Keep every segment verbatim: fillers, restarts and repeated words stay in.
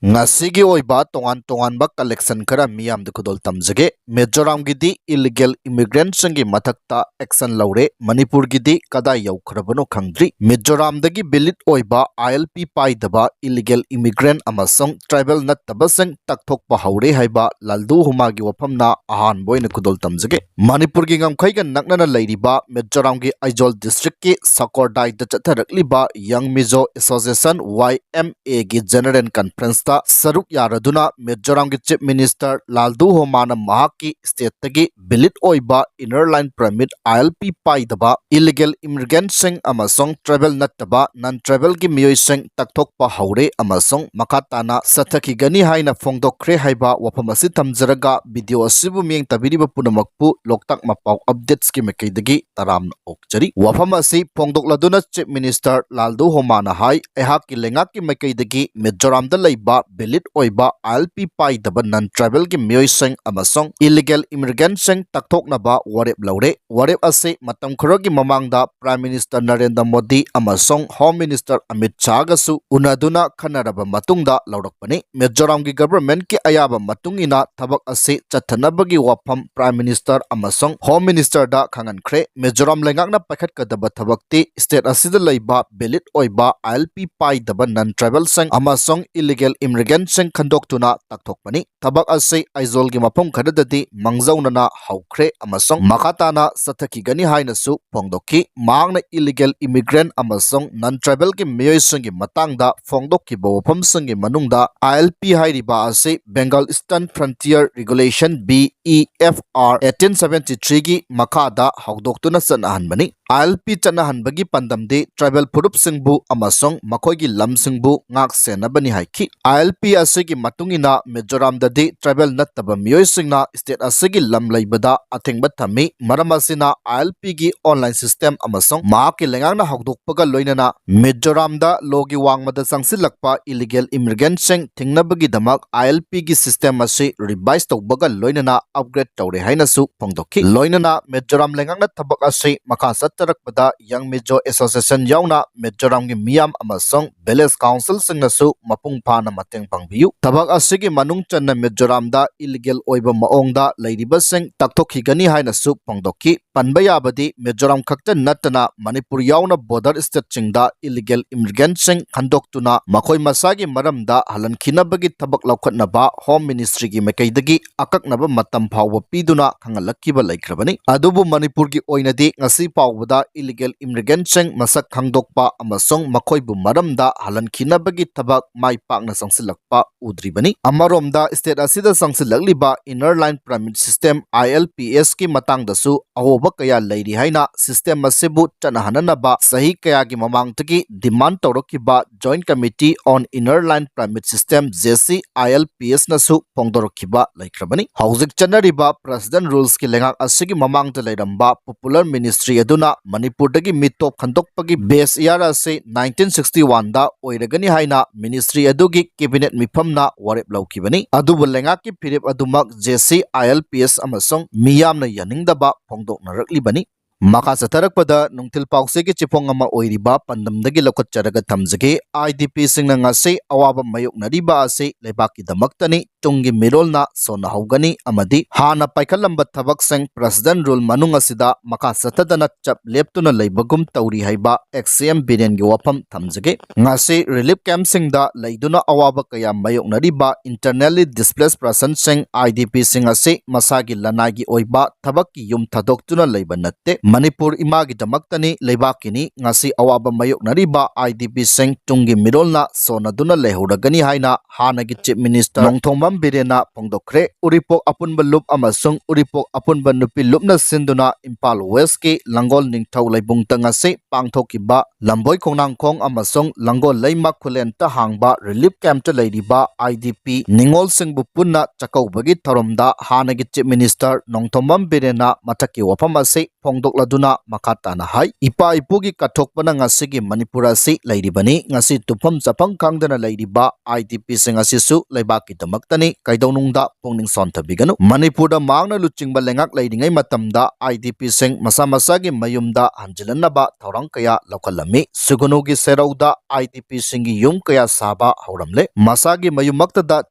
ꯉꯁꯤꯒꯤ ꯑꯣꯏꯕ ꯇꯣꯉꯥꯟ ꯇꯣꯉꯥꯟꯕ collection ꯈꯔ ꯃꯤꯌꯥꯝꯗ ꯈꯨꯗꯣꯜ ꯇꯝꯖꯒꯦ꯫ ꯃꯤꯖꯣꯔꯥꯝꯒꯤꯗꯤ illegal immigrantꯁꯤꯡꯒꯤ ꯃꯊꯛꯇ action ꯂꯧꯔꯦ꯫ ꯃꯅꯤꯄꯨꯔꯒꯤꯗꯤ ꯀꯗꯥꯏ ꯌꯧꯈ꯭ꯔꯕꯅꯣ ꯈꯪꯗ꯭ꯔꯤ꯫ ꯃꯤꯖꯣꯔꯥꯝꯗꯒꯤ valid ꯑꯣꯏꯕ ILP ꯄꯥꯏꯗꯕ illegal immigrant ꯑꯃꯁꯨꯡ tribal ꯅꯠꯇꯕꯁꯤꯡ ꯇꯛꯊꯣꯛꯄ ꯍꯧꯔꯦ ꯍꯥꯏꯕ ꯂꯥꯜꯗꯨ ꯍꯨꯃꯥꯒꯤ ꯋꯥꯐꯝꯅ ꯑꯍꯥꯟꯕ ꯑꯣꯏꯅ ꯈꯨꯗꯣꯜ ꯇꯝꯖꯒꯦ꯫ ꯃꯅꯤꯄꯨꯔꯒꯤ ꯉꯝꯈꯩꯒ ꯅꯛꯅꯅ ꯂꯩꯔꯤꯕ ꯃꯤꯖꯣꯔꯥꯝꯒꯤ Aizawl districtꯀꯤ ꯁꯀꯣꯔꯗꯥꯏꯗ ꯆꯠꯊꯔꯛꯂꯤꯕ Young Mizo Association, YMAꯒꯤ general conferenceꯇ ꯁꯔꯨꯛ ꯌꯥꯔꯗꯨꯅ ꯃꯤꯖꯣꯔꯥꯝꯒꯤ Chief Minister ꯂꯥꯜꯗꯨ ꯍꯣꯃꯥꯅ ꯃꯍꯥꯛꯀꯤ stateꯇꯒꯤ valid ꯑꯣꯏꯕ inner line permit, ILP ꯄꯥꯏꯗꯕ illegal immigrantꯁꯤꯡ ꯑꯃꯁꯨꯡ tribal ꯅꯠꯇꯕ non-tribalꯒꯤ ꯃꯤꯑꯣꯏꯁꯤꯡ ꯇꯛꯊꯣꯛꯄ ꯍꯧꯔꯦ ꯑꯃꯁꯨꯡ ꯃꯈꯥ ꯇꯥꯅ ꯆꯠꯊꯈꯤꯒꯅꯤ ꯍꯥꯏꯅ ꯐꯣꯡꯗꯣꯛꯈ꯭ꯔꯦ ꯍꯥꯏꯕ ꯋꯥꯐꯝ ꯑꯁꯤ ꯊꯝꯖꯔꯒ, video ꯑꯁꯤꯕꯨ ꯃꯤꯠꯌꯦꯡ ꯇꯥꯕꯤꯔꯤꯕ ꯄꯨꯝꯅꯃꯛꯄꯨ ꯂꯣꯛꯇꯥꯛ ꯃꯄꯥꯎ updatesꯀꯤ ꯃꯥꯏꯀꯩꯗꯒꯤ ꯇꯔꯥꯝꯅ ꯑꯣꯛꯆꯔꯤ꯫ ꯋꯥꯐꯝ ꯑꯁꯤ ꯐꯣꯡꯗꯣꯛꯂꯗꯨꯅ Chief Minister ꯂꯥꯜꯗꯨ ꯍꯣꯃꯥꯅ ꯍꯥꯏ, ꯑꯩꯍꯥꯛꯀꯤ ꯂꯩꯉꯥꯛꯀꯤ ꯃꯥꯏꯀꯩꯗꯒꯤ ꯃꯤꯖꯣꯔꯥꯝꯗ ꯂꯩꯕ valid ꯑꯣꯏꯕ ILP ꯄꯥꯏꯗꯕ non-tribalꯒꯤ ꯃꯤꯑꯣꯏꯁꯤꯡ ꯑꯃꯁꯨꯡ illegal immigrantꯁꯤꯡ ꯇꯛꯊꯣꯛꯅꯕ ꯋꯥꯔꯦꯞ ꯂꯧꯔꯦ꯫ ꯋꯥꯔꯦꯞ ꯑꯁꯤ ꯃꯇꯝ ꯈꯔꯒꯤ ꯃꯃꯥꯡꯗ Prime Minister ꯅꯔꯦꯟꯗ꯭ꯔ ꯃꯣꯗꯤ ꯑꯃꯁꯨꯡ Home Minister ꯑꯃꯤꯠ ꯁꯥꯍꯒꯁꯨ ꯎꯅꯗꯨꯅ ꯈꯟꯅꯔꯕ ꯃꯇꯨꯡꯗ ꯂꯧꯔꯛꯄꯅꯤ꯫ ꯃꯤꯖꯣꯔꯥꯝꯒꯤ governmentꯀꯤ ꯑꯌꯥꯕ ꯃꯇꯨꯡ ꯏꯟꯅ ꯊꯕꯛ ꯑꯁꯤ ꯆꯠꯊꯅꯕꯒꯤ ꯋꯥꯐꯝ Prime Minister ꯑꯃꯁꯨꯡ Home Ministerꯗ ꯈꯪꯍꯟꯈ꯭ꯔꯦ꯫ ꯃꯤꯖꯣꯔꯥꯝ ꯂꯩꯉꯥꯛꯅ ꯄꯥꯏꯈꯠꯀꯗꯕ ꯊꯕꯛꯇꯤ state ꯑꯁꯤꯗ ꯂꯩꯕ valid ꯑꯣꯏꯕ ILP ꯄꯥꯏꯗꯕ non-tribalꯁꯤꯡ ꯑꯃꯁꯨꯡ illegal immigrantꯁꯤꯡ ꯈꯟꯗꯣꯛꯇꯨꯅ ꯇꯛꯊꯣꯛꯄꯅꯤ꯫ ꯊꯕꯛ ꯑꯁꯤ ꯑꯥꯏꯖꯣꯜꯒꯤ ꯃꯐꯝ ꯈꯔꯗꯗꯤ ꯃꯥꯡꯖꯧꯅꯅ ꯍꯧꯈ꯭ꯔꯦ ꯑꯃꯁꯨꯡ ꯃꯈꯥ ꯇꯥꯅ ꯆꯠꯊꯈꯤꯒꯅꯤ ꯍꯥꯏꯅꯁꯨ ꯐꯣꯡꯗꯣꯛꯈꯤ꯫ ꯃꯍꯥꯛꯅ illegal immigrant ꯑꯃꯁꯨꯡ non-tribalꯒꯤ ꯃꯤꯑꯣꯏꯁꯤꯡꯒꯤ ꯃꯇꯥꯡꯗ ꯐꯣꯡꯗꯣꯛꯈꯤꯕ ꯋꯥꯐꯝꯁꯤꯡꯒꯤ ꯃꯅꯨꯡꯗ ILP ꯍꯥꯏꯔꯤꯕ ꯑꯁꯤ Bengal Eastern Frontier Regulation, BEFR eighteen seventy threeꯒꯤ ꯃꯈꯥꯗ ꯍꯧꯗꯣꯛꯇꯨꯅ ꯆꯠꯅꯍꯟꯕꯅꯤ꯫ ILP ꯆꯠꯅꯍꯟꯕꯒꯤ ꯄꯥꯟꯗꯝꯗꯤ tribal ꯐꯨꯔꯨꯞꯁꯤꯡꯕꯨ ꯑꯃꯁꯨꯡ ꯃꯈꯣꯏꯒꯤ ꯂꯝꯁꯤꯡꯕꯨ ꯉꯥꯛ ꯁꯦꯟꯅꯕꯅꯤ ꯍꯥꯏꯈꯤ꯫ ILP ꯑꯁꯤꯒꯤ ꯃꯇꯨꯡ ꯏꯟꯅ ꯃꯤꯖꯣꯔꯥꯝꯗꯗꯤ tribal ꯅꯠꯇꯕ ꯃꯤꯑꯣꯏꯁꯤꯡꯅ state ꯑꯁꯤꯒꯤ ꯂꯝ ꯂꯩꯕꯗ ꯑꯊꯤꯡꯕ ꯊꯝꯃꯤ꯫ ꯃꯔꯝ ꯑꯁꯤꯅ ILPꯒꯤ online system ꯑꯃꯁꯨꯡ ꯃꯍꯥꯛꯀꯤ ꯂꯩꯉꯥꯛꯅ ꯍꯧꯗꯣꯛꯄꯒ ꯂꯣꯏꯅꯅ ꯃꯤꯖꯣꯔꯥꯝꯗ lawꯒꯤ ꯋꯥꯡꯃꯗ ꯆꯪꯁꯤꯜꯂꯛꯄ illegal immigrantꯁꯤꯡ ꯊꯤꯡꯅꯕꯒꯤꯗꯃꯛ ILPꯒꯤ system ꯑꯁꯤ revise ꯇꯧꯕꯒ ꯂꯣꯏꯅꯅ upgrade ꯇꯧꯔꯦ ꯍꯥꯏꯅꯁꯨ ꯐꯣꯡꯗꯣꯛꯈꯤ꯫ ꯂꯣꯏꯅꯅ ꯃꯤꯖꯣꯔꯥꯝ ꯂꯩꯉꯥꯛꯅ ꯊꯕꯛ ꯑꯁꯤ ꯃꯈꯥ ꯆꯠꯊꯔꯛꯄꯗ Young Mizo Association ꯌꯥꯎꯅ ꯃꯤꯖꯣꯔꯥꯝꯒꯤ ꯃꯤꯌꯥꯝ ꯑꯃꯁꯨꯡ village councilꯁꯤꯡꯅꯁꯨ ꯃꯄꯨꯡ ꯐꯥꯅ ꯃꯇꯦꯡ ꯃꯇꯦꯡ ꯄꯥꯡꯕꯤꯌꯨ꯫ ꯊꯕꯛ ꯑꯁꯤꯒꯤ ꯃꯅꯨꯡ ꯆꯟꯅ ꯃꯤꯖꯣꯔꯥꯝꯗ ꯏꯂꯤꯒꯦꯜ ꯑꯣꯏꯕ ꯃꯑꯣꯡꯗ ꯂꯩꯔꯤꯕꯁꯤꯡ ꯇꯛꯊꯣꯛꯈꯤꯒꯅꯤ ꯍꯥꯏꯅꯁꯨ ꯐꯣꯡꯗꯣꯛꯈꯤ꯫ ꯄꯟꯕ ꯌꯥꯕꯗꯤ ꯃꯤꯖꯣꯔꯥꯝ ꯈꯛꯇ ꯅꯠꯇꯅ ꯃꯅꯤꯄꯨꯔ ꯌꯥꯎꯅ ꯕꯣꯔꯗꯔ ꯁ꯭ꯇꯦꯠꯁꯤꯡꯗ ꯏꯂꯤꯒꯦꯜ ꯏꯃꯤꯒ꯭ꯔꯦꯟꯠꯁꯤꯡ ꯈꯟꯗꯣꯛꯇꯨꯅ ꯃꯈꯣꯏ ꯃꯁꯥꯒꯤ ꯃꯔꯝꯗ ꯍꯜꯍꯟꯈꯤꯅꯕꯒꯤ ꯊꯕꯛ ꯂꯧꯈꯠꯅꯕ ꯍꯣꯝ ꯃꯤꯅꯤꯁꯇ꯭ꯔꯤꯒꯤ ꯃꯥꯏꯀꯩꯗꯒꯤ ꯑꯀꯛꯅꯕ ꯃꯇꯝ ꯐꯥꯎꯕ ꯄꯤꯗꯨꯅ ꯈꯪꯍꯜꯂꯛꯈꯤꯕ ꯂꯩꯈ꯭ꯔꯕꯅꯤ꯫ ꯑꯗꯨꯕꯨ ꯃꯅꯤꯄꯨꯔꯒꯤ ꯑꯣꯏꯅꯗꯤ ꯉꯁꯤ ꯐꯥꯎꯕꯗ ꯏꯂꯤꯒꯦꯜ ꯏꯃꯤꯒ꯭ꯔꯦꯟꯠꯁꯤꯡ ꯃꯁꯛ ꯈꯪꯗꯣꯛꯄ ꯑꯃꯁꯨꯡ ꯃꯈꯣꯏꯕꯨ ꯃꯔꯝꯗ ꯍꯜꯍꯟꯈꯤꯅꯕꯒꯤ ꯊꯕꯛ ꯃꯥꯏ ꯄꯥꯛꯅ ꯆꯪꯁꯤꯜꯂꯛꯄ ꯎꯗ꯭ꯔꯤꯕꯅꯤ꯫ ꯑꯃꯔꯣꯝꯗ ꯁ꯭ꯇꯦꯠ ꯑꯁꯤꯗ ꯆꯪꯁꯤꯜꯂꯛꯂꯤꯕ inner line permit system, ILPS ꯀꯤ ꯃꯇꯥꯡꯗꯁꯨ ꯑꯍꯣꯕ ꯀꯌꯥ ꯂꯩꯔꯤ ꯍꯥꯏꯅ ꯁꯤꯁꯇꯦꯝ ꯑꯁꯤꯕꯨ ꯆꯠꯅꯍꯟꯅꯅꯕ ꯆꯍꯤ ꯀꯌꯥꯒꯤ ꯃꯃꯥꯡꯗꯒꯤ ꯗꯤꯃꯥꯟ ꯇꯧꯔꯛꯈꯤꯕ Joint Committee on Inner Line Permit System, JCILPS ꯅꯁꯨ ꯐꯣꯡꯗꯣꯔꯛꯈꯤꯕ ꯂꯩꯈ꯭ꯔꯕꯅꯤ꯫ ꯍꯧꯖꯤꯛ ꯆꯠꯅꯔꯤꯕ ꯄ꯭ꯔꯦꯁꯤꯗꯦꯟ ꯔꯨꯜꯁꯀꯤ ꯂꯩꯉꯥꯛ ꯑꯁꯤꯒꯤ ꯃꯃꯥꯡꯗ ꯂꯩꯔꯝꯕ ꯄꯣꯄꯨꯂꯔ ꯃꯤꯅꯤꯁꯇ꯭ꯔꯤ ꯑꯗꯨꯅ ꯃꯅꯤꯄꯨꯔꯗꯒꯤ ꯃꯤꯇꯣꯞ ꯈꯟꯗꯣꯛꯄꯒꯤ ꯕꯦꯁ ꯏꯌꯥꯔ ꯑꯁꯤ ꯅꯥꯏꯟꯇꯤꯟ ꯁꯤꯛꯁꯇꯤ ꯋꯥꯟꯗ ꯑꯣꯏꯔꯒꯅꯤ ꯍꯥꯏꯅ ꯃꯤꯅꯤꯁꯇ꯭ꯔꯤ ꯑꯗꯨꯒꯤ ꯀꯦꯕꯤꯅꯦꯠ ꯃꯤꯐꯝꯅ ꯋꯥꯔꯦꯞ ꯂꯧꯈꯤꯕꯅꯤ꯫ ꯑꯗꯨꯕꯨ ꯂꯩꯉꯥꯛꯀꯤ ꯐꯤꯔꯦꯞ ꯑꯗꯨꯃꯛ JCILPS ꯑꯃꯁꯨꯡ ꯃꯤꯌꯥꯝꯅ ꯌꯥꯅꯤꯡꯗꯕ ꯐꯣꯡꯗꯣꯛꯅꯔꯛꯂꯤꯕꯅꯤ꯫ ꯃꯈꯥ ꯆꯠꯊꯔꯛꯄꯗ ꯅꯨꯡꯊꯤꯜ ꯄꯥꯎꯆꯦꯒꯤ ꯆꯦꯐꯣꯡ ꯑꯃ ꯑꯣꯏꯔꯤꯕ ꯄꯥꯟꯗꯝꯗꯒꯤ ꯂꯧꯈꯠꯆꯔꯒ ꯊꯝꯖꯒꯦ꯫ IDP ꯁꯤꯡꯅ ꯉꯁꯤ ꯑꯋꯥꯕ ꯃꯥꯌꯣꯛꯅꯔꯤꯕ ꯑꯁꯤ ꯂꯩꯕꯥꯛꯀꯤꯗꯃꯛꯇꯅꯤ, ꯇꯨꯡꯒꯤ ꯃꯤꯔꯣꯜꯅ ꯁꯣꯟꯅꯍꯧꯒꯅꯤ ꯑꯃꯗꯤ ꯍꯥꯟꯅ ꯄꯥꯏꯈꯠꯂꯝꯕ ꯊꯕꯛꯁꯤꯡ ꯄ꯭ꯔꯦꯁꯤꯗꯦꯟ ꯔꯨꯜ ꯃꯅꯨꯡ ꯑꯁꯤꯗ ꯃꯈꯥ ꯆꯠꯊꯗꯅ ꯆꯞ ꯂꯦꯞꯇꯨꯅ ꯂꯩꯕꯒꯨꯝ ꯇꯧꯔꯤ ꯍꯥꯏꯕ ꯑꯦꯛꯁ ꯁꯤ ꯑꯦꯝ ꯕꯤꯔꯦꯟꯒꯤ ꯋꯥꯐꯝ ꯊꯝꯖꯒꯦ꯫ ꯉꯁꯤ ꯔꯤꯂꯤꯐ ꯀꯦꯝꯞꯁꯤꯡꯗ ꯂꯩꯗꯨꯅ ꯑꯋꯥꯕ ꯀꯌꯥ ꯃꯥꯌꯣꯛꯅꯔꯤꯕ internally displaced person ꯁꯤꯡ, IDP ꯁꯤꯡ ꯑꯁꯤ ꯃꯁꯥꯒꯤ ꯂꯅꯥꯏꯒꯤ ꯑꯣꯏꯕ ꯊꯕꯛꯀꯤ ꯌꯨꯝ ꯊꯥꯗꯣꯛꯇꯨꯅ ꯂꯩꯕ ꯅꯠꯇꯦ꯫ ꯃꯅꯤꯄꯨꯔ ꯏꯃꯥꯒꯤꯗꯃꯛꯇꯅꯤ, ꯂꯩꯕꯥꯛꯀꯤꯅꯤ꯫ ꯉꯁꯤ ꯑꯋꯥꯕ ꯃꯥꯌꯣꯛꯅꯔꯤꯕ IDP ꯁꯤꯡ ꯇꯨꯡꯒꯤ ꯃꯤꯔꯣꯜꯅ ꯁꯣꯟꯅꯗꯨꯅ ꯂꯩꯍꯧꯔꯒꯅꯤ ꯍꯥꯏꯅ ꯍꯥꯟꯅꯒꯤ ꯆꯤꯐ ꯃꯤꯅꯤꯁꯇꯔ ꯅꯣꯡꯊꯣꯝꯕꯝ ꯕꯤꯔꯦꯟꯅ ꯐꯣꯡꯗꯣꯛꯈ꯭ꯔꯦ꯫ ꯎꯔꯤꯄꯣꯛ ꯑꯄꯨꯟꯕ ꯂꯨꯞ ꯑꯃꯁꯨꯡ ꯎꯔꯤꯄꯣꯛ ꯑꯄꯨꯟꯕ ꯅꯨꯄꯤ ꯂꯨꯞꯅ ꯁꯤꯟꯗꯨꯅ ꯏꯝꯐꯥꯜ ꯋꯦꯁꯀꯤ ꯂꯥꯡꯒꯣꯜ ꯅꯤꯡꯊꯧ ꯂꯩꯕꯨꯡꯇ ꯉꯁꯤ ꯄꯥꯡꯊꯣꯛꯈꯤꯕ ꯂꯝꯕꯣꯏ ꯈꯣꯡꯅꯥꯡꯈꯣꯡ ꯑꯃꯁꯨꯡ ꯂꯥꯡꯒꯣꯜ ꯂꯩꯃ ꯈꯨꯂꯦꯟꯇ ꯍꯥꯡꯕ ꯔꯤꯂꯤꯐ ꯀꯦꯝꯞꯇ ꯂꯩꯔꯤꯕ IDP ꯅꯤꯉꯣꯜꯁꯤꯡꯕꯨ ꯄꯨꯟꯅ ꯆꯥꯛꯀꯧꯕꯒꯤ ꯊꯧꯔꯝꯗ ꯍꯥꯟꯅꯒꯤ ꯆꯤꯐ ꯃꯤꯅꯤꯁꯇꯔ ꯅꯣꯡꯊꯣꯝꯕꯝ ꯕꯤꯔꯦꯟꯅ ꯃꯊꯛꯀꯤ ꯋꯥꯐꯝ ꯑꯁꯤ ꯐꯣꯡꯗꯣꯛ ꯐꯣꯡꯗꯣꯛꯂꯗꯨꯅ ꯃꯈꯥ ꯇꯥꯅ ꯍꯥꯏ, ꯏꯄꯥ ꯏꯄꯨꯒꯤ ꯀꯠꯊꯣꯛꯄꯅ ꯉꯁꯤꯒꯤ ꯃꯅꯤꯄꯨꯔ ꯑꯁꯤ ꯂꯩꯔꯤꯕꯅꯤ꯫ ꯉꯁꯤ ꯇꯨꯝꯐꯝ ꯆꯥꯐꯝ ꯈꯪꯗꯅ ꯂꯩꯔꯤꯕ IDPꯁꯤꯡ ꯑꯁꯤꯁꯨ ꯂꯩꯕꯥꯛꯀꯤꯗꯃꯛꯇꯅꯤ, ꯀꯩꯗꯧꯅꯨꯡꯗ ꯄꯨꯛꯅꯤꯡ ꯁꯣꯟꯊꯕꯤꯒꯅꯨ꯫ ꯃꯅꯤꯄꯨꯔꯗ ꯃꯍꯥꯛꯅ ꯂꯨꯆꯤꯡꯕ ꯂꯩꯉꯥꯛ ꯂꯩꯔꯤꯉꯩ ꯃꯇꯝꯗ IDPꯁꯤꯡ ꯃꯁꯥ ꯃꯁꯥꯒꯤ ꯃꯌꯨꯝꯗ ꯍꯟꯖꯤꯜꯍꯟꯅꯕ ꯊꯧꯔꯥꯡ ꯀꯌꯥ ꯂꯧꯈꯠꯂꯝꯃꯤ꯫ ꯁꯨꯒꯨꯅꯨꯒꯤ ꯁꯦꯔꯧꯗ IDPꯁꯤꯡꯒꯤ ꯌꯨꯝ ꯀꯌꯥ ꯁꯥꯕ ꯍꯧꯔꯝꯂꯦ꯫ ꯃꯁꯥꯒꯤ ꯃꯌꯨꯝꯃꯛꯇꯗ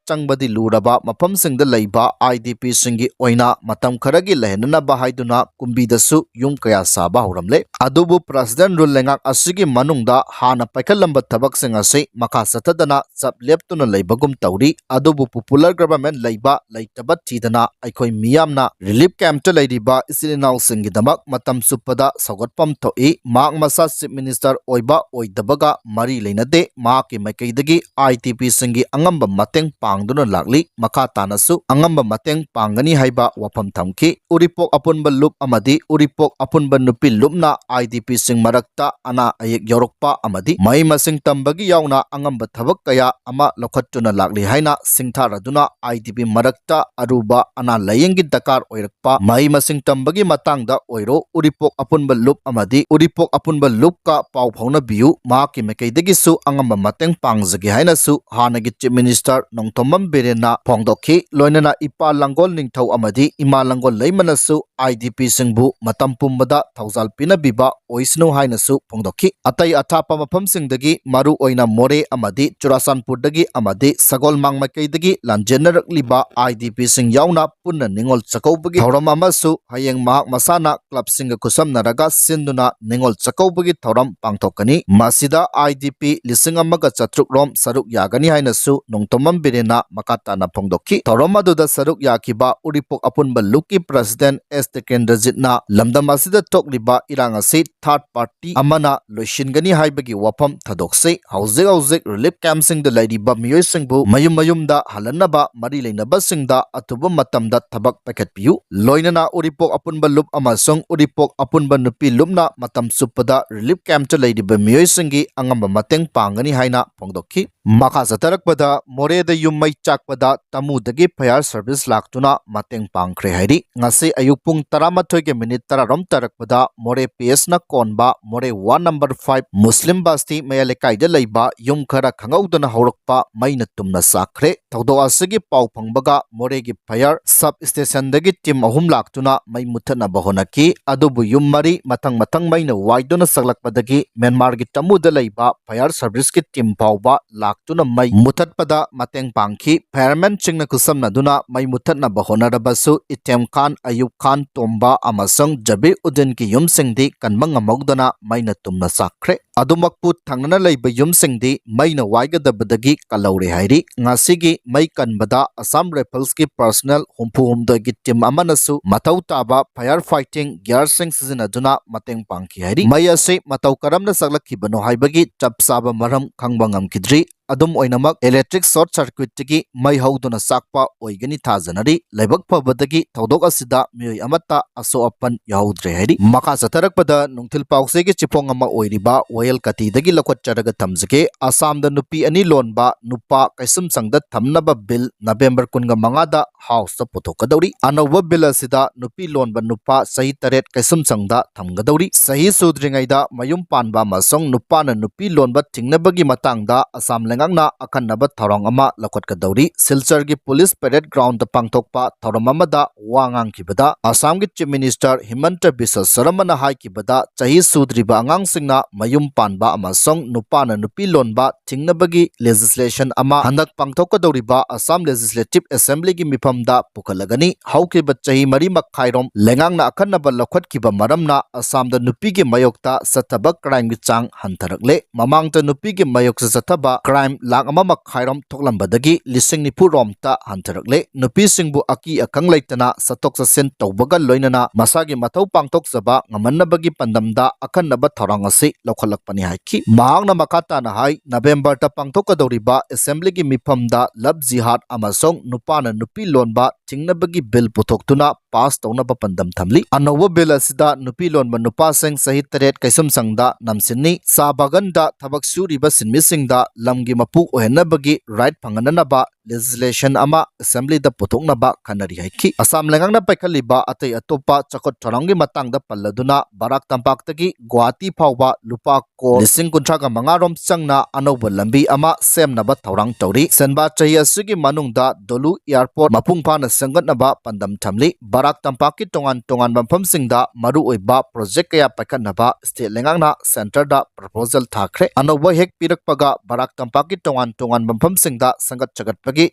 ꯆꯪꯕꯗꯤ ꯂꯨꯔꯕ ꯃꯐꯝꯁꯤꯡꯗ ꯂꯩꯕ IDPꯁꯤꯡꯒꯤ ꯑꯣꯏꯅ ꯃꯇꯝ ꯈꯔꯒꯤ ꯂꯩꯍꯟꯅꯅꯕ ꯍꯥꯏꯗꯨꯅ ꯀꯨꯝꯕꯤꯗꯁꯨ ꯌꯨꯝ ꯀꯌꯥ ꯁꯥꯕ ꯍꯧꯔꯝꯂꯦ꯫ ꯑꯗꯨꯕꯨ President Rule ꯂꯩꯉꯥꯛ ꯑꯁꯤꯒꯤ ꯃꯅꯨꯡꯗ ꯍꯥꯟꯅ ꯄꯥꯏꯈꯠꯂꯝꯕ ꯊꯕꯛꯁꯤꯡ ꯑꯁꯤ ꯃꯈꯥ ꯆꯠꯊꯗꯅ ꯆꯞ ꯂꯦꯞꯇꯨꯅ ꯂꯩꯕꯒꯨꯝ ꯇꯧꯔꯤ꯫ ꯑꯗꯨꯕꯨ popular government ꯂꯩꯕ ꯂꯩꯇꯕ ꯊꯤꯗꯅ ꯑꯩꯈꯣꯏ ꯃꯤꯌꯥꯝꯅ relief campꯇ ꯂꯩꯔꯤꯕ ꯏꯆꯤꯜ ꯏꯅꯥꯎꯁꯤꯡꯒꯤꯗꯃꯛ ꯃꯇꯝ ꯆꯨꯞꯄꯗ ꯁꯧꯒꯠꯐꯝ ꯊꯣꯛꯏ꯫ ꯃꯍꯥꯛ ꯃꯁꯥ Chief Minister ꯑꯣꯏꯕ ꯑꯣꯏꯗꯕꯒ ꯃꯔꯤ ꯂꯩꯅꯗꯦ꯫ ꯃꯍꯥꯛꯀꯤ ꯃꯥꯏꯀꯩꯗꯒꯤ IDPꯁꯤꯡꯒꯤ ꯑꯉꯝꯕ ꯃꯇꯦꯡ ꯄꯥꯡꯗꯨꯅ ꯂꯥꯛꯂꯤ꯫ ꯃꯈꯥ ꯇꯥꯅꯁꯨ ꯑꯉꯝꯕ ꯃꯇꯦꯡ ꯄꯥꯡꯒꯅꯤ ꯍꯥꯏꯕ ꯋꯥꯐꯝ ꯊꯝꯈꯤ꯫ ꯎꯔꯤꯄꯣꯛ ꯑꯄꯨꯟꯕ ꯂꯨꯞ ꯑꯃꯗꯤ ꯎꯔꯤꯄꯣꯛ ꯑꯄꯨꯟꯕ ꯅꯨꯄꯤ ꯂꯨꯞꯅ IDPꯁꯤꯡ ꯃꯔꯛꯇ ꯑꯅꯥ ꯑꯌꯦꯛ ꯌꯥꯎꯔꯛꯄ ꯑꯃꯗꯤ ꯃꯍꯩ ꯃꯁꯤꯡ ꯇꯝꯕꯒꯤ ꯌꯥꯎꯅ ꯑꯉꯝꯕ ꯊꯕꯛ ꯀꯌꯥ ꯑꯃ ꯂꯧꯈꯠꯇꯨꯅ ꯂꯥꯛꯂꯤ ꯍꯥꯏꯅ ꯁꯤꯡꯊꯥꯔꯗꯨꯅ IDP ꯃꯔꯛꯇ ꯑꯔꯨꯕ ꯑꯅꯥ ꯂꯥꯌꯦꯡꯒꯤ ꯗꯔꯀꯥꯔ ꯑꯣꯏꯔꯛꯄ, ꯃꯍꯩ ꯃꯁꯤꯡ ꯇꯝꯕꯒꯤ ꯃꯇꯥꯡꯗ ꯑꯣꯏꯔꯣ, ꯎꯔꯤꯄꯣꯛ ꯑꯄꯨꯟꯕ ꯂꯨꯞ ꯑꯃꯗꯤ ꯎꯔꯤꯄꯣꯛ ꯑꯄꯨꯟꯕ ꯂꯨꯞꯀ ꯄꯥꯎ ꯐꯥꯎꯅꯕꯤꯌꯨ꯫ ꯃꯍꯥꯛꯀꯤ ꯃꯥꯏꯀꯩꯗꯒꯤꯁꯨ ꯑꯉꯝꯕ ꯃꯇꯦꯡ ꯄꯥꯡꯖꯒꯦ ꯍꯥꯏꯅꯁꯨ ꯍꯥꯟꯅꯒꯤ Chief Minister ꯅꯣꯡꯊꯣꯝꯕꯝ ꯕꯤꯔꯦꯟꯅ ꯐꯣꯡꯗꯣꯛꯈꯤ꯫ ꯂꯣꯏꯅꯅ ꯏꯄꯥ ꯂꯥꯡꯒꯣꯜ ꯅꯤꯡꯊꯧ ꯑꯃꯗꯤ ꯏꯃꯥ ꯂꯥꯡꯒꯣꯜ ꯂꯩꯃꯅꯁꯨ IDPꯁꯤꯡꯕꯨ ꯃꯇꯝ ꯄꯨꯝꯕꯗ ꯊꯧꯖꯥꯜ ꯄꯤꯅꯕꯤꯕ ꯑꯣꯏꯁꯅꯨ ꯍꯥꯏꯅꯁꯨ ꯐꯣꯡꯗꯣꯛꯈꯤ꯫ ꯑꯇꯩ ꯑꯊꯥꯞꯄ ꯃꯐꯝꯁꯤꯡꯗꯒꯤ, ꯃꯔꯨ ꯑꯣꯏꯅ ꯃꯣꯔꯦ ꯑꯃꯗꯤ ꯆꯨꯔꯥꯆꯥꯟꯄꯨꯔꯗꯒꯤ ꯑꯃꯗꯤ ꯁꯒꯣꯜꯃꯥꯡ ꯃꯥꯏꯀꯩꯗꯒꯤ ꯂꯥꯟꯖꯦꯟꯅꯔꯛꯂꯤꯕ IDPꯁꯤꯡ ꯌꯥꯎꯅ ꯄꯨꯟꯅ ꯅꯤꯉꯣꯜ ꯆꯥꯛꯀꯧꯕꯒꯤ ꯊꯧꯔꯝ ꯑꯃꯁꯨ ꯍꯌꯦꯡ ꯃꯍꯥꯛ ꯃꯁꯥꯅ clubꯁꯤꯡꯒ ꯈꯨꯠꯁꯝꯅꯔꯒ ꯁꯤꯟꯗꯨꯅ ꯅꯤꯉꯣꯜ ꯆꯥꯛꯀꯧꯕꯒꯤ ꯊꯧꯔꯝ ꯄꯥꯡꯊꯣꯛꯀꯅꯤ꯫ ꯃꯁꯤꯗ IDP ꯂꯤꯁꯤꯡ ꯑꯃꯒ ꯆꯥꯇ꯭ꯔꯨꯛ ꯔꯣꯝ ꯁꯔꯨꯛ ꯌꯥꯒꯅꯤ ꯍꯥꯏꯅꯁꯨ ꯅꯣꯡꯊꯣꯝꯕꯝ ꯕꯤꯔꯦꯟꯅ ꯃꯈꯥ ꯇꯥꯅ ꯐꯣꯡꯗꯣꯛꯈꯤ꯫ ꯊꯧꯔꯝ ꯑꯗꯨꯗ ꯁꯔꯨꯛ ꯌꯥꯈꯤꯕ ꯎꯔꯤꯄꯣꯛ ꯑꯄꯨꯟꯕ ꯂꯨꯞꯀꯤ President ꯑꯦꯁ ꯇꯤꯀꯦꯟꯗ꯭ꯔꯖꯤꯠꯅ ꯂꯝꯗꯝ ꯑꯁꯤꯗ ꯊꯣꯛꯂꯤꯕ ꯏꯔꯥꯡ ꯑꯁꯤ third party ꯑꯃꯅ ꯂꯣꯏꯁꯤꯟꯒꯅꯤ ꯍꯥꯏꯕꯒꯤ ꯋꯥꯐꯝ ꯊꯥꯗꯣꯛꯆꯩ꯫ ꯍꯧꯖꯤꯛ ꯍꯧꯖꯤꯛ relief campꯁꯤꯡꯗ ꯂꯩꯔꯤꯕ ꯃꯤꯑꯣꯏꯁꯤꯡꯕꯨ ꯃꯌꯨꯝ ꯃꯌꯨꯝꯗ ꯍꯜꯍꯟꯅꯕ ꯃꯔꯤ ꯂꯩꯅꯕꯁꯤꯡꯗ ꯑꯊꯨꯕ ꯃꯇꯝꯗ ꯊꯕꯛ ꯄꯥꯏꯈꯠꯄꯤꯌꯨ꯫ ꯂꯣꯏꯅꯅ ꯎꯔꯤꯄꯣꯛ ꯑꯄꯨꯟꯕ ꯂꯨꯞ ꯑꯃꯁꯨꯡ ꯎꯔꯤꯄꯣꯛ ꯑꯄꯨꯟꯕ ꯅꯨꯄꯤ ꯂꯨꯞꯅ ꯃꯇꯝ ꯆꯨꯞꯄꯗ relief campꯇ ꯂꯩꯔꯤꯕ ꯃꯤꯑꯣꯏꯁꯤꯡꯒꯤ ꯑꯉꯝꯕ ꯃꯇꯦꯡ ꯄꯥꯡꯒꯅꯤ ꯍꯥꯏꯅ ꯐꯣꯡꯗꯣꯛꯈꯤ꯫ ꯃꯈꯥ ꯆꯠꯊꯔꯛꯄꯗ, ꯃꯣꯔꯦꯗ ꯌꯨꯝ ꯃꯩ ꯆꯥꯛꯄꯗ ꯇꯃꯨꯗꯒꯤ fire service ꯂꯥꯛꯇꯨꯅ ꯃꯇꯦꯡ ꯄꯥꯡꯈ꯭ꯔꯦ ꯍꯥꯏꯔꯤ꯫ ꯉꯁꯤ ꯑꯌꯨꯛ ꯄꯨꯡ ꯇꯔꯥꯃꯥꯊꯣꯏꯒꯤ ꯃꯤꯅꯤꯠ ꯇꯔꯥꯔꯣꯝ ꯇꯥꯔꯛꯄꯗ ꯃꯣꯔꯦ P S ꯅ ꯀꯣꯟꯕ ꯃꯣꯔꯦ ward number five ꯃꯨꯁꯂꯤꯝ ꯕꯁꯇꯤ ꯃꯌꯥꯏ ꯂꯩꯀꯥꯏꯗ ꯂꯩꯕ ꯌꯨꯝ ꯈꯔ ꯈꯪꯍꯧꯗꯅ ꯍꯧꯔꯛꯄ ꯃꯩꯅ ꯇꯨꯝꯅ ꯆꯥꯛꯈ꯭ꯔꯦ꯫ ꯊꯧꯗꯣꯛ ꯑꯁꯤꯒꯤ ꯄꯥꯎ ꯐꯪꯕꯒ ꯃꯣꯔꯦꯒꯤ fire sub station ꯗꯒꯤ team ꯑꯍꯨꯝ ꯂꯥꯛꯇꯨꯅ ꯃꯩ ꯃꯨꯊꯠꯅꯕ ꯍꯣꯠꯅꯈꯤ꯫ ꯑꯗꯨꯕꯨ ꯌꯨꯝ ꯃꯔꯤ ꯃꯊꯪ ꯃꯊꯪ ꯃꯩꯅ ꯋꯥꯏꯗꯨꯅ ꯆꯥꯛꯂꯛꯄꯗꯒꯤ ꯃ꯭ꯌꯥꯟꯃꯥꯔꯒꯤ ꯇꯃꯨꯗ ꯂꯩꯕ fire service ꯀꯤ team ꯐꯥꯎꯕ ꯂꯥꯛꯇꯨꯅ ꯃꯩ ꯃꯨꯊꯠꯄꯗ ꯃꯇꯦꯡ ꯄꯥꯡꯈꯤ꯫ Fireman ꯁꯤꯡꯅ ꯈꯨꯠꯁꯝꯅꯗꯨꯅ ꯃꯩ ꯃꯨꯊꯠꯅꯕ ꯍꯣꯠꯅꯔꯕꯁꯨ ꯏꯊꯦꯝ ꯈꯥꯟ, ꯑꯌꯨꯕ ꯈꯥꯟ, ꯇꯣꯝꯕ ꯑꯃꯁꯨꯡ ꯖꯕꯤꯔ ꯎꯗꯤꯟꯒꯤ ꯌꯨꯝꯁꯤꯡꯗꯤ ꯀꯟꯕ ꯉꯝꯍꯧꯗꯅ ꯃꯩꯅ ꯇꯨꯝꯅ ꯆꯥꯛꯈ꯭ꯔꯦ꯫ ꯑꯗꯨꯃꯛꯄꯨ ꯊꯪꯅꯅ ꯂꯩꯕ ꯌꯨꯝꯁꯤꯡꯗꯤ ꯃꯩꯅ ꯋꯥꯏꯒꯗꯕꯗꯒꯤ ꯀꯜꯍꯧꯔꯦ ꯍꯥꯏꯔꯤ꯫ ꯉꯁꯤꯒꯤ ꯃꯩ ꯀꯟꯕꯗ Assam Rifles ꯀꯤ personnel ꯍꯨꯝꯐꯨ ꯍꯨꯝꯗꯣꯏꯒꯤ team ꯑꯃꯅꯁꯨ ꯃꯊꯧ ꯇꯥꯕ fire fighting gear ꯁꯤꯡ ꯁꯤꯖꯤꯟꯅꯗꯨꯅ ꯃꯇꯦꯡ ꯄꯥꯡꯈꯤ ꯍꯥꯏꯔꯤ꯫ ꯃꯩ ꯑꯁꯤ ꯃꯇꯧ ꯀꯔꯝꯅ ꯆꯥꯛꯂꯛꯈꯤꯕꯅꯣ ꯍꯥꯏꯕꯒꯤ ꯆꯞ ꯆꯥꯕ ꯃꯔꯝ ꯈꯪꯕ ꯉꯝꯈꯤꯗ꯭ꯔꯤ꯫ ꯑꯗꯨꯝ ꯑꯣꯏꯅꯃꯛ, electric short circuit ꯇꯒꯤ ꯃꯩ ꯍꯧꯗꯨꯅ ꯆꯥꯛꯄ ꯑꯣꯏꯒꯅꯤ ꯊꯥꯖꯅꯔꯤ꯫ ꯂꯥꯏꯕꯛ ꯐꯕꯗꯒꯤ ꯊꯧꯗꯣꯛ ꯑꯁꯤꯗ ꯃꯤꯑꯣꯏ ꯑꯃꯠꯇ ꯑꯁꯣꯛ ꯑꯄꯟ ꯌꯥꯎꯍꯧꯗ꯭ꯔꯦ ꯍꯥꯏꯔꯤ꯫ ꯃꯈꯥ ꯆꯠꯊꯔꯛꯄꯗ ꯅꯨꯡꯊꯤꯜ ꯄꯥꯎꯆꯦꯒꯤ ꯆꯤꯐꯣꯡ ꯑꯃ ꯑꯣꯏꯔꯤꯕ ꯋꯥꯌꯦꯜ ꯀꯥꯇꯤꯗꯒꯤ ꯂꯧꯈꯠꯆꯔꯒ ꯊꯝꯖꯒꯦ꯫ ꯑꯁꯥꯝꯗ ꯅꯨꯄꯤ ꯑꯅꯤ ꯂꯣꯟꯕ ꯅꯨꯄꯥ ꯀꯩꯁꯨꯝꯁꯪꯗ ꯊꯝꯅꯕ bill November ꯀꯨꯟꯒ ꯃꯉꯥꯗ House ꯇ ꯄꯨꯊꯣꯛꯀꯗꯧꯔꯤ꯫ ꯑꯅꯧꯕ bill ꯑꯁꯤꯗ ꯅꯨꯄꯤ ꯂꯣꯟꯕ ꯅꯨꯄꯥ ꯆꯍꯤ ꯇꯔꯦꯠ ꯀꯩꯁꯨꯝꯁꯪꯗ ꯊꯝꯒꯗꯧꯔꯤ꯫ ꯆꯍꯤ ꯁꯨꯗ꯭ꯔꯤꯉꯩꯗ ꯃꯌꯨꯝ ꯄꯥꯟꯕ ꯑꯃꯁꯨꯡ ꯅꯨꯄꯥꯅ ꯅꯨꯄꯤ ꯂꯣꯟꯕ ꯊꯤꯡꯅꯕꯒꯤ ꯃꯇꯥꯡꯗ ꯑꯁꯥꯝ ꯂꯩꯉꯥꯛꯅ ꯑꯈꯟꯅꯕ ꯊꯧꯔꯥꯡ ꯑꯃ ꯂꯧꯈꯠꯀꯗꯧꯔꯤ꯫ ꯁꯤꯜꯆꯔꯒꯤ police parade ground ꯗ ꯄꯥꯡꯊꯣꯛꯄ ꯊꯧꯔꯝ ꯑꯃꯗ ꯋꯥ ꯉꯥꯡꯈꯤꯕꯗ ꯑꯁꯥꯝꯒꯤ Chief Minister ꯍꯤꯃꯟꯇ ꯕꯤꯁ꯭ꯋ ꯁꯔꯃꯅ ꯍꯥꯏꯈꯤꯕꯗ, ꯆꯍꯤ ꯁꯨꯗ꯭ꯔꯤꯕ ꯑꯉꯥꯡꯁꯤꯡꯅ ꯃꯌꯨꯝ ꯄꯥꯟꯕ ꯑꯃꯁꯨꯡ ꯅꯨꯄꯥꯅ ꯅꯨꯄꯤ ꯂꯣꯟꯕ ꯊꯤꯡꯅꯕꯒꯤ legislation ꯑꯃ ꯍꯟꯗꯛ ꯄꯥꯡꯊꯣꯛꯀꯗꯧꯔꯤꯕ ꯑꯁꯥꯝ Legislative Assembly ꯒꯤ ꯃꯤꯐꯝꯗ ꯄꯨꯈꯠꯂꯒꯅꯤ꯫ ꯍꯧꯈꯤꯕ ꯆꯍꯤ ꯃꯔꯤ ꯃꯈꯥꯏꯔꯣꯝ ꯂꯩꯉꯥꯛꯅ ꯑꯈꯟꯅꯕ ꯂꯧꯈꯠꯈꯤꯕ ꯃꯔꯝꯅ ꯑꯁꯥꯝꯗ ꯅꯨꯄꯤꯒꯤ ꯃꯥꯌꯣꯛꯇ ꯆꯠꯊꯕ crime ꯒꯤ ꯆꯥꯡ ꯍꯟꯊꯔꯛꯂꯦ꯫ ꯃꯃꯥꯡꯗ ꯅꯨꯄꯤꯒꯤ ꯃꯥꯌꯣꯛꯇ ꯆꯠꯊꯕ crime ꯂꯥꯈ ꯑꯃ ꯃꯈꯥꯏꯔꯣꯝ ꯊꯣꯛꯂꯝꯕꯗꯒꯤ ꯂꯤꯁꯤꯡ ꯅꯤꯐꯨ ꯔꯣꯝꯇ ꯍꯟꯊꯔꯛꯂꯦ꯫ ꯅꯨꯄꯤꯁꯤꯡꯕꯨ ꯑꯀꯤ ꯑꯈꯪ ꯂꯩꯇꯅ ꯆꯠꯊꯣꯛ ꯆꯠꯁꯤꯟ ꯇꯧꯕꯒ ꯂꯣꯏꯅꯅ ꯃꯁꯥꯒꯤ ꯃꯊꯧ ꯄꯥꯡꯊꯣꯛꯆꯕ ꯉꯝꯍꯟꯅꯕꯒꯤ ꯄꯥꯟꯗꯝꯗ ꯑꯈꯟꯅꯕ ꯊꯧꯔꯥꯡ ꯑꯁꯤ ꯂꯧꯈꯠꯂꯛꯄꯅꯤ ꯍꯥꯏꯈꯤ꯫ ꯃꯍꯥꯛꯅ ꯃꯈꯥ ꯇꯥꯅ ꯍꯥꯏ, November ꯗ ꯄꯥꯡꯊꯣꯛꯀꯗꯧꯔꯤꯕ Assembly ꯒꯤ ꯃꯤꯐꯝꯗ love jihad ꯑꯃꯁꯨꯡ ꯅꯨꯄꯥꯅ ꯅꯨꯄꯤ ꯂꯣꯟꯕ ꯊꯤꯡꯅꯕꯒꯤ bill ꯄꯨꯊꯣꯛꯇꯨꯅ ꯄꯥꯁ ꯇꯧꯅꯕ ꯄꯥꯟꯗꯝ ꯊꯝꯂꯤ꯫ ꯑꯅꯧꯕ ꯕꯤꯜ ꯑꯁꯤꯗ ꯅꯨꯄꯤ ꯂꯣꯟꯕ ꯅꯨꯄꯥꯁꯤꯡ ꯆꯍꯤ ꯇꯔꯦꯠ ꯀꯩꯁꯨꯝꯁꯪꯗ ꯅꯝꯁꯤꯟꯅꯤ꯫ ꯆꯥ ꯕꯥꯒꯟꯗ ꯊꯕꯛ ꯁꯨꯔꯤꯕ ꯁꯤꯟꯃꯤꯁꯤꯡꯗ ꯂꯝꯒꯤ ꯃꯄꯨ ꯑꯣꯏꯍꯟꯅꯕꯒꯤ ꯔꯥꯏꯠ ꯐꯪꯍꯟꯅꯅꯕ ꯂꯦꯖꯤꯁꯂꯦꯁꯟ ꯑꯃ ꯑꯦꯁꯦꯝꯕ꯭ꯂꯤꯗ ꯄꯨꯊꯣꯛꯅꯕ ꯈꯟꯅꯔꯤ ꯍꯥꯏꯈꯤ꯫ ꯑꯁꯥꯝ ꯂꯩꯉꯥꯛꯅ ꯄꯥꯏꯈꯠꯂꯤꯕ ꯑꯇꯩ ꯑꯇꯣꯞꯄ ꯆꯥꯎꯈꯠ ꯊꯧꯔꯥꯡꯒꯤ ꯃꯇꯥꯡꯗ ꯄꯜꯂꯗꯨꯅ ꯕꯔꯥꯛ ꯇꯝꯄꯥꯛꯇꯒꯤ ꯒꯨꯋꯥꯍꯥꯇꯤ ꯐꯥꯎꯕ ꯂꯨꯄꯥ ꯀꯣꯔ ꯂꯤꯁꯤꯡ ꯀꯨꯟꯊ꯭ꯔꯥꯒ ꯃꯉꯥ ꯔꯣꯝ ꯆꯪꯅ ꯑꯅꯧꯕ ꯂꯝꯕꯤ ꯑꯃ ꯁꯦꯝꯅꯕ ꯊꯧꯔꯥꯡ ꯇꯧꯔꯤ꯫ ꯁꯦꯟꯕꯥ ꯆꯍꯤ ꯑꯁꯤꯒꯤ ꯃꯅꯨꯡꯗ ꯗꯣꯂꯨ ꯑꯦꯌꯔꯄꯣꯔꯠ ꯃꯄꯨꯡ ꯐꯥꯅ ꯁꯦꯝꯒꯠꯅꯕ ꯄꯥꯟꯗꯝ ꯊꯝꯂꯤ꯫ ꯕꯔꯥꯛ ꯇꯝꯄꯥꯛꯀꯤ ꯇꯣꯉꯥꯟ ꯇꯣꯉꯥꯟꯕ ꯃꯐꯝꯁꯤꯡꯗ ꯃꯔꯨꯑꯣꯏꯕ ꯄ꯭ꯔꯣꯖꯦꯛ ꯀꯌꯥ ꯄꯥꯏꯈꯠꯅꯕ ꯁ꯭ꯇꯦꯠ ꯂꯩꯉꯥꯛꯅ ꯁꯦꯟꯇꯔꯗ ꯄ꯭ꯔꯄꯣꯖꯦꯜ ꯊꯥꯈ꯭ꯔꯦ꯫ ꯑꯅꯧꯕ ꯍꯦꯛ ꯄꯤꯔꯛꯄꯒ ꯕꯔꯥꯛ ꯇꯝꯄꯥꯛꯀꯤ ꯇꯣꯉꯥꯟ ꯇꯣꯉꯥꯟꯕ ꯃꯐꯝꯁꯤꯡꯗ ꯁꯦꯝꯒꯠ ꯁꯥꯒꯠꯄꯒꯤ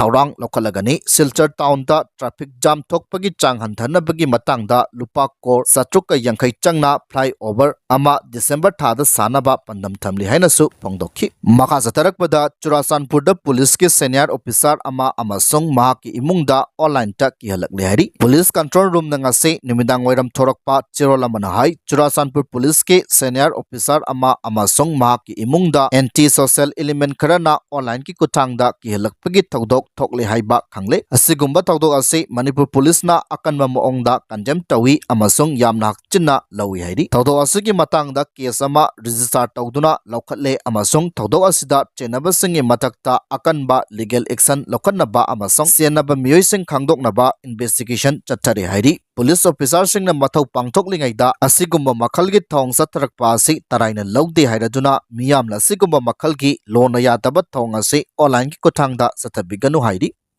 ꯊꯧꯔꯥꯡ ꯂꯧꯈꯠꯂꯒꯅꯤ꯫ ꯁꯤꯜꯆꯔ ꯇꯥꯎꯟꯗ ꯇ꯭ꯔꯥꯐꯤꯛ ꯖꯥꯝ ꯊꯣꯛꯄꯒꯤ ꯆꯥꯡ ꯍꯟꯊꯅꯕꯒꯤ ꯃꯇꯥꯡꯗ ꯂꯨꯄꯥ ꯀꯣꯔ ꯆꯥꯇ꯭ꯔꯨꯛꯀ ꯌꯥꯡꯈꯩ ꯆꯪꯅ ꯐ꯭ꯂꯥꯏ ꯑꯣꯚꯔ ꯑꯃ ꯗꯤꯁꯦꯝꯕꯔ ꯊꯥꯗ ꯁꯥꯅꯕ ꯄꯥꯟꯗꯝ ꯊꯝꯂꯤ ꯍꯥꯏꯅꯁꯨ ꯐꯣꯡꯗꯣꯛꯈꯤ꯫ ꯃꯈꯥ ꯆꯠꯊꯔꯛꯄꯗ ꯆꯨꯔꯥꯆꯥꯟꯄꯨꯔꯗ ꯄꯨꯂꯤꯁꯀꯤ ꯁꯦꯅꯤꯌꯔ ꯑꯣꯐꯤꯁꯥꯔ ꯑꯃ ꯑꯃꯁꯨꯡ ꯃꯍꯥꯛꯀꯤ ꯏꯃꯨꯡꯗ ꯑꯣꯟꯂꯥꯏꯟꯗ ꯀꯤꯍꯜꯂꯛꯂꯦ ꯍꯥꯏꯔꯤ꯫ ꯄꯨꯂꯤꯁ ꯀꯟꯇ꯭ꯔꯣꯜ ꯔꯨꯝꯅ ꯉꯁꯤ ꯅꯨꯃꯤꯗꯥꯡ ꯋꯥꯏꯔꯝ ꯊꯣꯔꯛꯄ ꯆꯦꯔꯣꯜ ꯑꯃꯅ ꯍꯥꯏ, ꯆꯨꯔꯥꯆꯥꯟꯄꯨꯔ ꯄꯨꯂꯤꯁꯀꯤ ꯁꯦꯅꯤꯌꯔ ꯑꯣꯐꯤꯁꯥꯔ ꯑꯃ ꯑꯃꯁꯨꯡ ꯃꯍꯥꯛꯀꯤ ꯏꯃꯨꯡꯗ ꯑꯦꯟꯇꯤ ꯁꯣꯁꯦꯜ ꯏꯂꯤꯃꯦꯟ ꯈꯔꯅ ꯑꯣꯟꯂꯥꯏꯟꯒꯤ ꯈꯨꯠꯊꯥꯡꯗ ꯀꯤꯍꯜꯂꯛꯄꯒꯤ ꯊꯧꯗꯣꯛ ꯊꯣꯛꯂꯦ ꯍꯥꯏꯕ ꯈꯪꯂꯦ꯫ ꯑꯁꯤꯒꯨꯝꯕ ꯊꯧꯗꯣꯛ ꯑꯁꯤ ꯃꯅꯤꯄꯨꯔ ꯄꯨꯂꯤꯁꯅ ꯑꯀꯟꯕ ꯃꯑꯣꯡꯗ ꯀꯟꯗꯦꯝ ꯇꯧꯏ ꯑꯃꯁꯨꯡ ꯌꯥꯝꯅ ꯍꯛꯆꯤꯟꯅ ꯂꯧꯏ ꯍꯥꯏꯔꯤ꯫ ꯊꯧꯗꯣꯛ ꯑꯁꯤꯒꯤ ꯃꯇꯥꯡꯗ ꯀꯦꯁ ꯑꯃ ꯔꯦꯖꯤꯁꯇꯥꯔ ꯇꯧꯗꯨꯅ ꯂꯧꯈꯠꯂꯦ ꯑꯃꯁꯨꯡ ꯊꯧꯗꯣꯛ ꯑꯁꯤꯗ ꯆꯦꯟꯅꯕꯁꯤꯡꯒꯤ ꯃꯊꯛꯇ ꯑꯀꯟꯕ ꯂꯤꯒꯦꯜ ꯑꯦꯛꯁꯟ ꯂꯧꯈꯠꯅꯕ ꯑꯃꯁꯨꯡ ꯆꯦꯟꯅꯕ ꯃꯤꯑꯣꯏꯁꯤꯡ ꯈꯪꯗꯣꯛꯅꯕ ꯏꯟꯚꯦꯁꯇꯤꯒꯦꯁꯟ ꯆꯠꯊꯔꯤ ꯍꯥꯏꯔꯤ꯫ ꯄꯨꯂꯤꯁ ꯑꯣꯐꯤꯁꯥꯔꯁꯤꯡꯅ ꯃꯊꯧ ꯄꯥꯡꯊꯣꯛꯂꯤꯉꯩꯗ ꯑꯁꯤꯒꯨꯝꯕ ꯃꯈꯜꯒꯤ ꯊꯧꯑꯣꯡ ꯆꯠꯊꯔꯛꯄ ꯑꯁꯤ ꯇꯔꯥꯏꯅ ꯂꯧꯗꯦ ꯍꯥꯏꯔꯗꯨꯅ ꯃꯤꯌꯥꯝꯅ ꯑꯁꯤꯒꯨꯝꯕ ꯃꯈꯜꯒꯤ ꯂꯣꯟꯅ ꯌꯥꯗꯕ ꯊꯧꯑꯣꯡ ꯑꯁꯤ ꯑꯣꯟꯂꯥꯏꯟꯒꯤ ꯈꯨꯠꯊꯥꯡꯗ ꯆꯠꯊꯕꯤꯒꯅꯨ ꯍꯥꯏꯔꯤ꯫